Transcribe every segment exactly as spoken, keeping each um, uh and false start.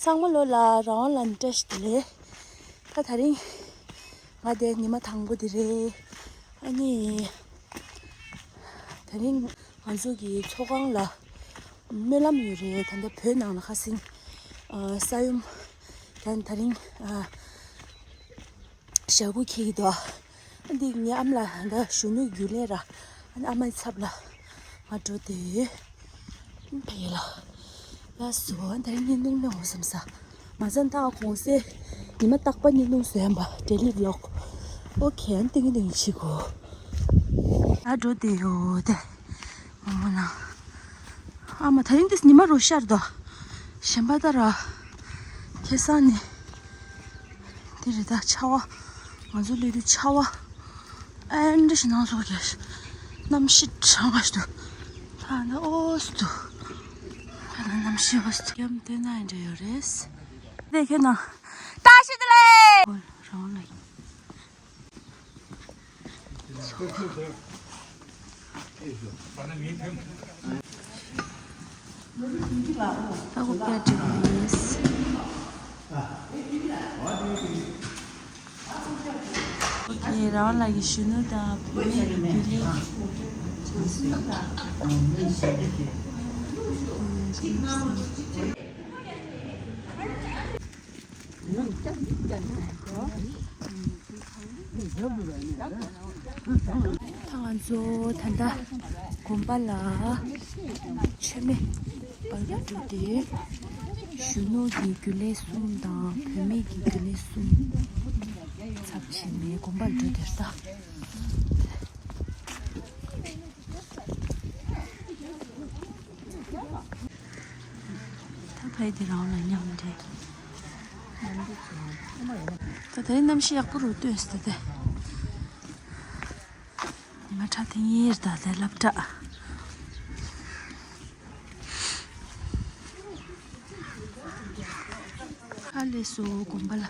ཚང་མ་ལོ་ལ་རང་དབང་ལ་བཀྲ་ཤིས་བདེ་ལེགས། ད་དེ་རིང་ང་དེ་ཉི་མ་དང་པོ་དེ་རེད། ཨ་ནི་དེ་རིང་ང་ཚོ་གི་ཚོགས་ཁང་ལ་སྨོན་ལམ་ཡོད་རེད། ད་ལྟ་བོད་ནང་ལ་ཁ་སང་ཨ་ས་ཡོམ་ད་དེ་རིང་ཨ་ཞག་དགུ་འཁེལ་གྱི་འདུག་ཨ་འདི་ངའི་ཨ་མ་ལགས་ད་གཞོན་ནུའི་རྒྱུན་ལས་ར། ཨ་ནི་ཨ་མའི་ཚབ་ལ་ང་འགྲོ་དེ་ཡོད། ཕ་གི་ལ། ལགས་སོ། ཨ་ད་རིང་བརྙན་ཐུང་སྨོན་འོ་བསམ་ས། མ་ཚད་ད་གོང་སེ་ཉི་མ་རྟག་པར་བརྙན་ཐུང་བཟོས་ཡིན་པ། daily vlog། ཨོ་ཁེ། ཨ་ནི་ཏིང་ཏིང་བྱེད་གོ་ཨ་འགྲོ་དེ་ཡོད་དེ། མ་མོ་ན། ཨ་མ་ད་རིང་དེ་ཉི་མ་རོ་ཤར་དོ། གཞན་པ་ད་ར། ཁེ་ས་ནི། དེ་རེད་ད་ཆར་པ། ང་ཚོ་སླེབས་དུས་ཆར་པ། ཨེ་འདྲ་ཞིག་ནང་སོགས་ཀྱི། གནམ་གཤིས་གྲང་བ་ཞིག་འདུག་ད་ན་ཨོ་སི་འདུག་ད་ན་གནམ་གཤིས་ཨོ་སི་འདུག་ཡམ་དེ་ན་ཨེ་འདྲ་ཡོད་རེད། དེ་ཁྱོད་ན། ད་ཤི་དེ་ལེ། ཨོ་རང་ལ། ད་གོ་པ་འགྲིག་ཡིན། ཨོ་ཁེ། རང་ལ་གི་གཞོན་ནུ་དང་བུད་མེད་ཀྱི་རྒྱུན་ལས། ད་ང་ཚོ་ད་ལྟ་དགོན་པ་ལ་མཆོད་མེ་སྤར་ག་འགྲོ་དེ། གཞོན་ནུ་གི་རྒྱུན་ལས་གསུམ་དང་བུད་མེད་ཀྱི་རྒྱུན་ལས་གསུམ་ཚབ་བྱས་ནས་དགོན་པར་འགྲོ་དེ་ལྟ། ད་ཕ་གི་དེ་རང་ལ་མཉམ་འདྲེས། ད་དེ་གནམ་གཤིས་ཡག་པོ་རུ་སྟོན་སྲིད་དེ། ཉི་མ་ཁྲ་ཐིང་ཡེར་ད་དེ་སློབ་གྲྭ། ཨ་ལས་སོ་དགོན་པ་ལ།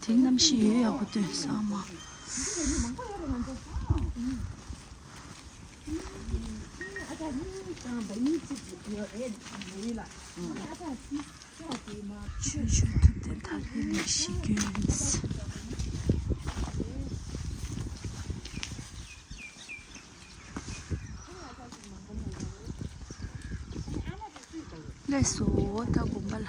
དེ་གནམ་གཤིས་ཡོད་ཡག་པོ་སྟོན་སོང་མ། ཆོས་ཆོས་ཐུབ་བསྟན་དར་འཕེལ་ལེགས་བཞི་ཀུན། ལས་སོ་ད་དགོན་པ་ལ།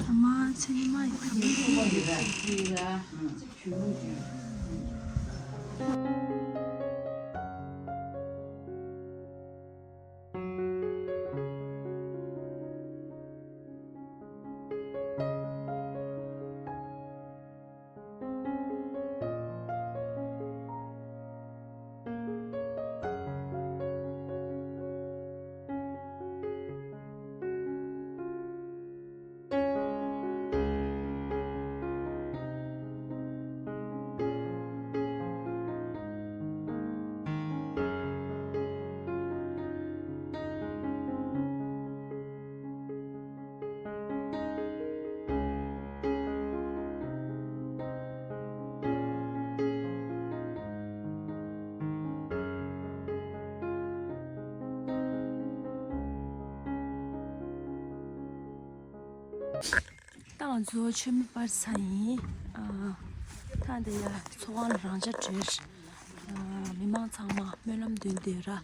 ཨ་མ་ཚེ་ཉི་མ་ཡི་ཁ། ད་ང་ཚོ་མཆོད་མེ་སྤར་ཚར་ཡིན། ཨ། ད་འདི་ཡ་ཚོགས་ཁང་ལ་རང་འཇགས་བྲོས། ཨ། མི་མང་ཚང་མ་སྨོན་ལམ་འདོན་བསྡད་ར།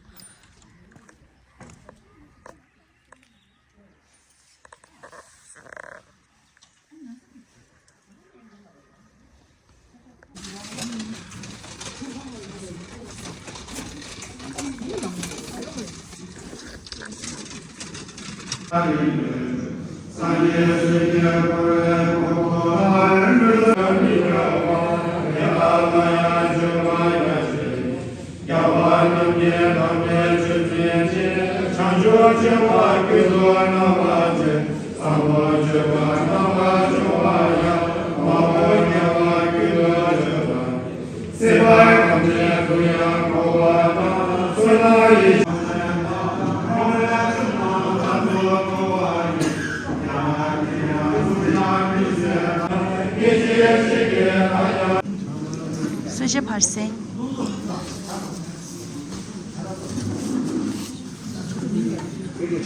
གསོལ་ཇ་ཕར་གསན། དེ་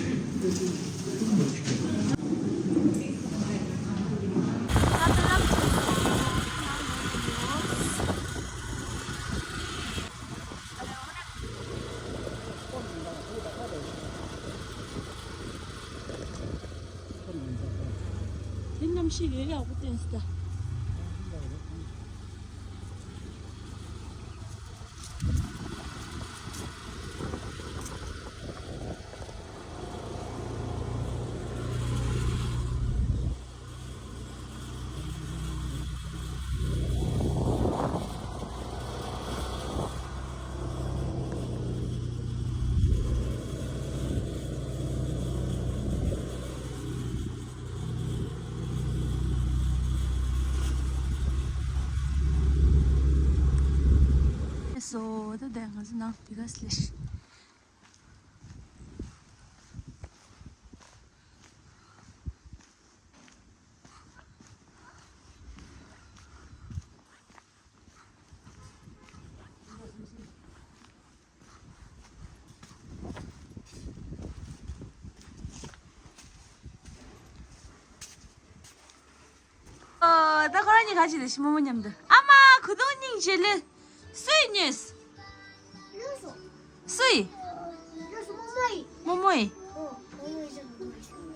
གནམ་གཤིས་ཡོད་ཡག་པོ་བསྟན་སྲིད་ད། སོ་ད་ད་ང་ཚོ་ནང་འདི་ག་སླེབས། ཨོ། ད་ཁོ་རང་གཉིས་ག་ཅི་རེད་ཤི་རྨོ་མོ་མཉམ་དུ། ཨ་མ་གུ་དུང་སྙིང་རྗེ་ལེ། སུའི་ཉོས། སུའི། རྨོ་མོའི།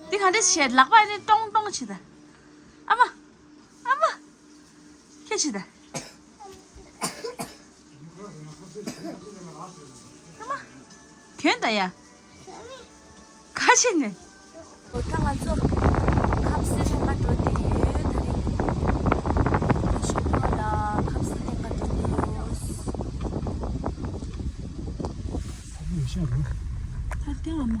འདི་ག་འདྲས་བྱས་ལག་པ་ནི་ཏོང་ཏོང་བྱེད་ད། ཨ་མ། ཨ་མ། ཁྱེད་ཅི་ད། ཨ་མ། གྱོན་ད་ཡ། ཁ་ཕྱེ་ནས། ད་ང་ཚོ་ཁམས་སེ་ལེན་ག་འགྲོ་དེ་ཡོད་ད་རེད། ཞོགས་པ་ལ་ཁམས་སེ་ལེན་ག་འགྲོ་དེ་ཡོད། ད་ལྟའི་ཨ་མ།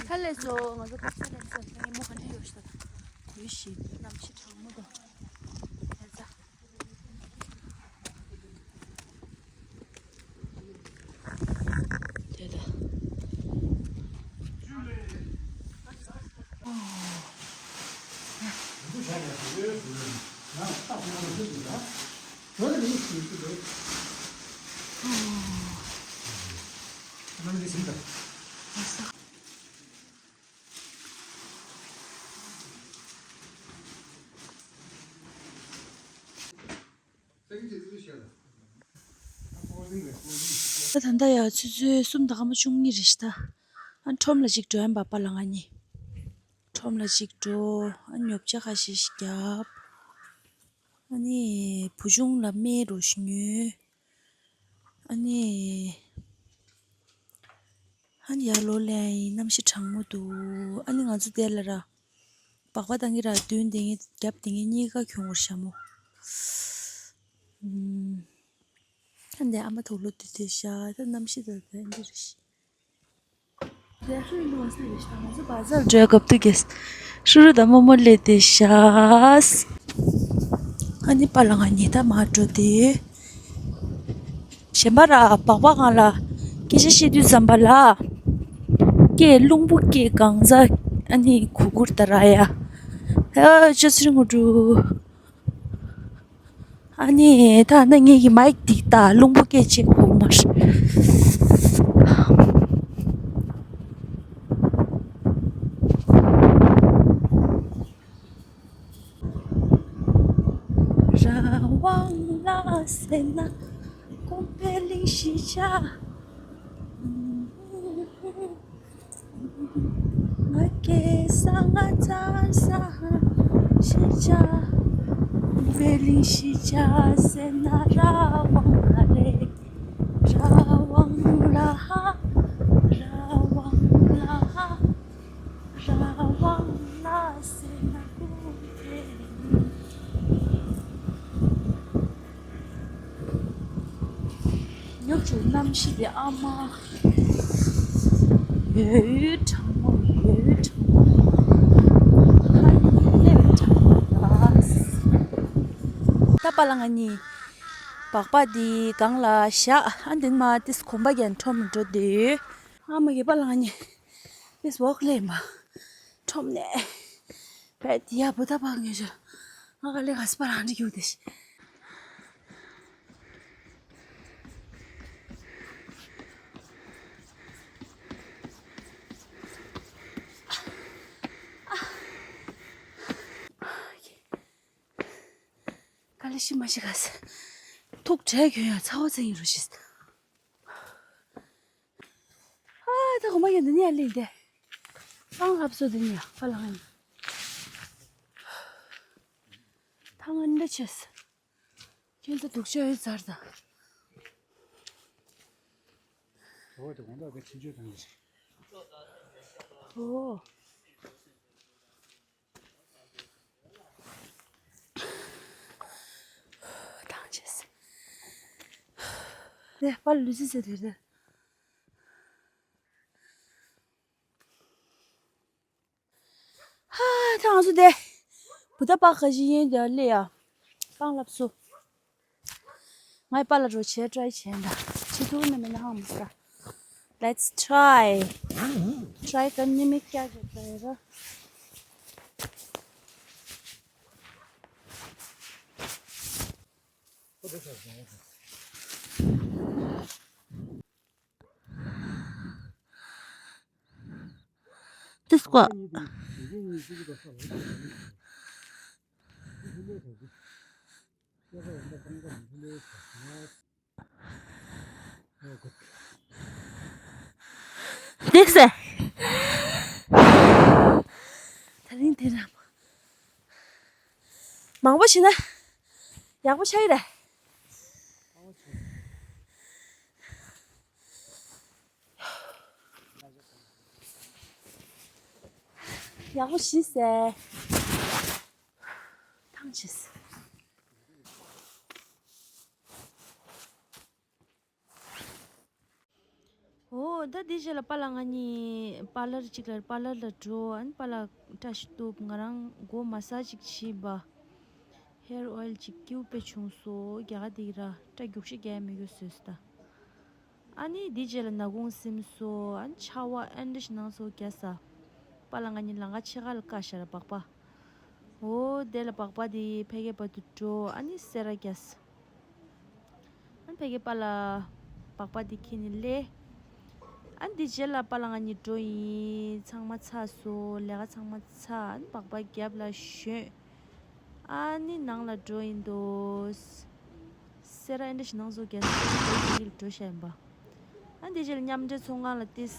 ཁ་ལས་སོ་ང་ཚོ་ཁ་ཚ་ལས་སོ་ངས་མོ་ག་འདྲ་ཡོད་ཤག་ཡོད་ཤི་གནམ་གཤིས་གྲང་མོ་དང་། ཡ་ཚ། དེ་ད། ད་ད་ལྟ་ཡ་ཆུ་ཚོད་གསུམ་དང་སྐར་མ་བཅུ་གཉིས་རེད་ཤག་ད། ཨ་ཁྲོམ་ལ་ཅིག་འགྲོ་ཡ་ཡིན་པ་པ་ལགས་ང་གཉིས། ཁྲོམ་ལ་ཅིག་འགྲོ། ཨ་ཉོ་ཆ་ཁ་ཤས་ཤིག་རྒྱབ། ཨ་ནི་བུ་ཆུང་ལ་སྨན་རོ་ཞིག་ཉོས། ཨ་ནི། ཨ་ནི་ཡར་ལོག་སླེབས་ཡིན། གནམ་གཤིས་གྲང་མོ་འདུག་ཨ་ནི་ང་ཚོ་དེ་ལ་ར། སྦག་སྦག་བཏང་གི་ར་མདུན་དེ་ངའི་རྒྱབ་དེ་ངའི་གཉིས་ཀ་གྱོན་དགོས་ཤག་མོ། ཨམ། ཨ་འདི་ཨ་མ་དུག་ལོག་དུས་དེ་ཤག་ད་གནམ་གཤིས་ད་ད་འདི་རེད་ཤག་ད་ཧྲུའི་ལུང་ཟེར་རེད་ཤག་ང་ཚོ་བ་ཛར་འགྲོ་སྐབས་དུས་ཀྱི་ཧྲུ་རུ་དང་རྨོ་མོ་སླེབས་དེ་ཤག་ཨ་ནི་པ་ལགས་ང་གཉིས་ད་མར་འགྲོ་དེ། གཞན་པ་ར་སྦག་སྦག་སྒང་ལ་སྐད་ཆ་བཤད་དུས་ཙམ་པ་ལ། སྐད་རླུང་བུ་སྐད་གང་ཚ་ཨ་ནི་གུ་གུར་ད་ར་ཡ། ཨ་ཅོ་ཚི་རི་ངུ་ཀྲུ། ཨ་ནི་ད་ནི་ངེད་ཀྱི་མའིག་འདི་ད་རླུང་བུ་སྐད་ཆེ་གོ་མ་རེད། རང་དབང་ལ་ཟེར་ན་དགོན་པའི་གླིང་གཞིས་ཆགས། ང་སྐྱེས་ས་ང་འཚར་ས་གཞིས་ཆགས། དགོན་པའི་གླིང་གཞིས་ཆགས་ཟེར་ན་རང་དབང་ལ་རེད། རང་དབང་ལ་ཧ། རང་དབང་ལ་ཧ། རང་དབང་ལ་ཟེར་ན་ཀུན་དེ་ཉོབ་ཆུ་གནམ་གཤིས་དེ་ཨ་མ། ཡོད་གྲང་མོ་ཡོད་གྲང་མོ། ཧ་ལས་གྲང་མོ་ད། ད་པ་ལགས་ང་གཉིས་སྦག་སྦག་འདི་སྒང་ལ་བཞག་ཨ་འདི་མ་ཏིས་གོམ་པ་རྒྱག་ཁྲོམ་འགྲོ་དུས། ཨ་མ་གི་པ་ལགས་ང་གཉིས་ཏིས་ཝོག་ལས་མ། ཁྲོམ་ནས་ པད་ཡ་བུ་ད་པག་ཉོ་ཤོར། ང་ག་ལེ་ག་སི་པ་རང་འདྲི་རྒྱུག་དེ་ཤི། ག་ལེ་ཤི་མ་ཤི་ག་སི། ཐུག་བྲལ་གྱོན་ཡ་ཚ་བ་ཚ་ཡིན་རུ་ཤི། ཨ་ད་གོ་མ་ཡོད་འདི་ནས་ལིང་དེ། སྤང་ལྷབ་སོ་འདི་ནས་ཧྥ་ལང་ཡིན། ཐང་ཨན་འདྲ་ཆེས། ཁྱེད་ཚོ་སྡུག་ཅག་ཡོད་ཚར་ད། ཨོ་དེ་གོང་དག་གི་ཕྱིན་ཆོད་དང་གི་ཨོ། ཐང་ཆེས། དེ་པར་ལུས་ཚེ་ཚེ་དེ་རེད། ཧ་ད་ང་ཚོ་དེ་བུ་ད་པག་ཁ་ཞིག་ཡིན་དེ་ལེ་ཡ། སྤང་ལབ་སོ། ངའི་པ་ལ་རོ་བྱེད་ཊ་རའི་བྱས་འདྲ། བྱེད་ཐུབ་ན་མེད་ན་ཧང་མི་ས། Let's try. Try करने में क्या जाता है र? This one. འདུག་སེ། ད་རིང་དེ་རང་མང་པོ་བྱས་ན་ཡག་པོ་ཆགས་ཀྱི་རེད། ཡག་པོ་ཞིག་ཟེར། ཐང་ཆད། འོ་ད་འདི་རྗེས་ལ་པཱ་ལགས་ང་གཉིས་པཱ་ལར་གཅིག་ལ་པཱ་ལར་ལ་འགྲོ། ཨ་ནི་པཱ་ལགས་བཀྲ་ཤིས་གཏུབ། ང་རང་མགོ་མ་སཱ་ཇི་ཅིག་བྱིས་པ། ཧེར་ཨོ་ཡལ་ཅིག་སྐྱིད་པོ་བྱུང་སོང་། རྒྱ་གར་འདི་ར་སྐྲ་རྒྱུག་ཤི་རྒྱག་ཡ་མི་དགོས་བཟོས་སོང་ད། ཨ་ནི་འདི་རྗེས་ལ་ནག་ཁུང་སིམ་སོང་། ཨ་ནི་ཆར་པ་ཨེ་འདྲ་ཞིག་ནང་སོ་རྒྱག་ས། པཱ་ལགས་ང་གཉིས་ལམ་ཁ་ཕྱེད་ཀ་ལ་བཀག་བཞག་ར་སྦག་སྦག་འོ་དེ་ལ་སྦག་སྦག་དེ་ཕ་གིའི་བར་དུ་འགྲོ། ཨ་ནི་སེ་ར་རྒྱག་ས། ཨ་ནི་ཕ་གིའི་པཱ་ལགས་སྦག་སྦག་དེ་ཁྱེར་ནས་སླེབས། ཨ་ནི་འདི་རྗེས་ལ་པཱ་ལགས་ང་གཉིས་འགྲོ་ཡིན། ཚང་མ་ཚར་སོང་། ལས་ཀ་ཚང་མ་ཚར། ཨ་ནི་སྦག་སྦག་རྒྱབ་ལ་ཞོན། ཨ་ནི་ནང་ལ་འགྲོ་ཡིན་འདུག། སེ་ར་ཨེ་འདྲ་ཞིག་ནང་སོ་རྒྱག་ས་འགྲོ་ཡིན་འགྲོ་བཞག་ཡིན་པ། ཨ་འདི་རྗེས་ལ་མཉམ་འབྲེལ་ཚོང་ཁང་ལ་ཏིས་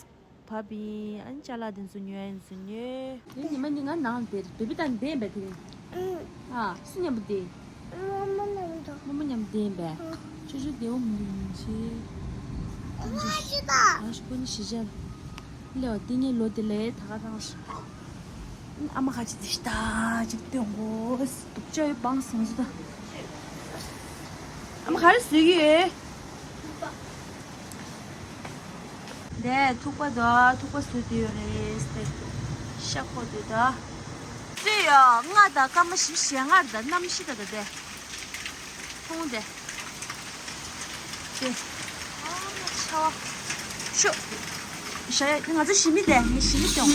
བབས་ཡིན། ཨ་ནི་ཅ་ལག་དེ་ཚོ་ཉོ་ཡ་ཡིན་ཚོ་ཉོས། དེ་ཉི་མ་ནི་ང་ནང་དེར་བེ་བི་དང་བསྡད་པས་དེ་རིང་། ཨ་སུ་མཉམ་པོ་བསྡད། རྨོ་མོ་མཉམ་དུ། རྨོ་མོ་མཉམ་བསྡད་པས། ཨ། ཅོ་ཅོ་བདེ་བོ་མི་འདུག་མི་ཆེ། ཨ་ཤི་ད། ཨ་ཤི་ཁོ་ནི་ཤི་ཆ། ལེའོ་དེ་ངའི་ལོ་དེ་ལས་ད་ག་རང་ཤི། ཨ་མ་ཁ་ཅིག་དེ་ཤི་ད་ཅིག་སྟོན་གོ། སྡུག་ཅག་ཡོད་པང་སང་སུ་ད། ཨ་མ་ག་རེ་བཟོས་ཀྱི་ཡོད། དེ་ཐུག་པ་དང་ཐུག་པ་བཟོས་དེ་ཡོད་རེད་དེ། ཤ་ཁོ་དེ་ད། བཟོས་ཡོད། ང་ད་སྐར་མ་བཞི་བཞི་ལྔ་རེད་ད། གནམ་གཤིས་ད་ད་དེ། ཁོང་དེ། དེ། ཨ་མ་ཆ་བ། ཤོ། ཤ་ཡ་ང་ཚོ་ཞི་མི་དེ་ངས་ཞི་མི་སྟོན།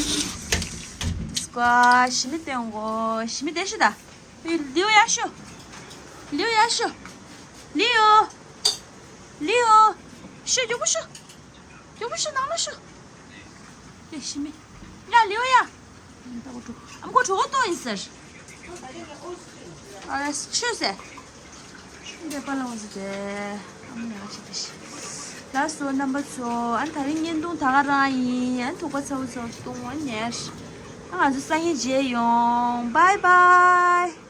སྐ་ཞི་མི་སྟོན་གོ། ཞི་མི་དེ་ཤི་ད། ལིའུ་ཡ་ཤོ། ལིའུ་ཡ་ཤོ། ལིའུ། ལིའུ། ཤོ་མགྱོགས་པོ་ཤོ། མགྱོགས་པོ་ཤོ་ནང་ལ་ཤོ། དེ་ཤི་མི། ཡ་ལིའུ་ཡ། ཨམ་ཁོ་གྲོད་ཁོག་ལྟོགས་ཡིན་ཟེར། ཨ་ལས་ཤོ་ཟེར། འདི་པ་ལ་འོང་ཟེར་ཏེ། ཨམ་ནང་ཆི་དེ་ཤི། ལགས་སོ་རྣམ་པ་ཚོ། ཨ་ད་རིང་བརྙན་ཐུང་ད་ག་རང་ཡིན། ཨ་ཐུག་པ་ཚ་བོ་ཚོ་བཏུང་བ་ཉེར། ཨ་ང་ཚོ་སང་ཉིན་མཇལ་ཡོང་། Bye bye.